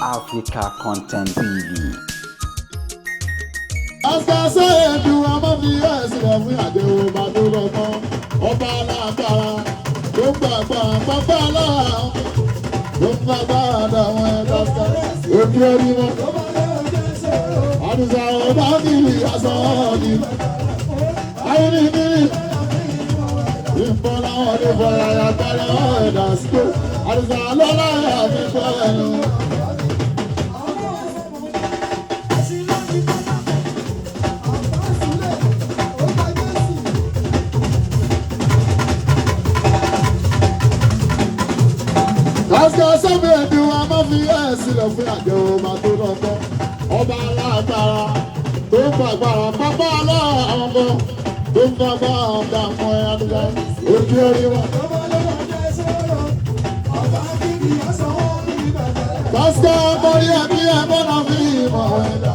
Africa Content TV. Àṣàṣe ẹ̀dùn amọ́fi ẹ̀sìnlẹ̀ fún àjẹwò bá tó lọ́gbọ́n. Ọba alágbára tó ń gbàgbà pápá aláà tó ń gbàgbà àdàwọn ẹ̀dá ká. Òkè orí wọn. Àdùsá ọba kiri aṣọ ọ̀dì. Ayé ní kiri. Ìbọn làwọn ní bọ̀rọ̀ àyàgbára ẹ̀dá síkò. Àdùsá lọ́lá àmì fọ́ ẹnu. Lásìkò sọ́mi ẹ̀dùn wa máa fi ẹ̀ sílẹ̀ fún àjọ ọba tó lọ́tọ́. Ọba alágbára tó ń gbàgbára pápá aláàwọn ọmọ tó ń gbàgbára ọ̀dà ọmọ ẹ̀ àdúgbò ojú orí wa. Lásìkò mọ́rí ẹbí ẹ̀ mọ́nà fi ìmọ̀ ẹ̀dá.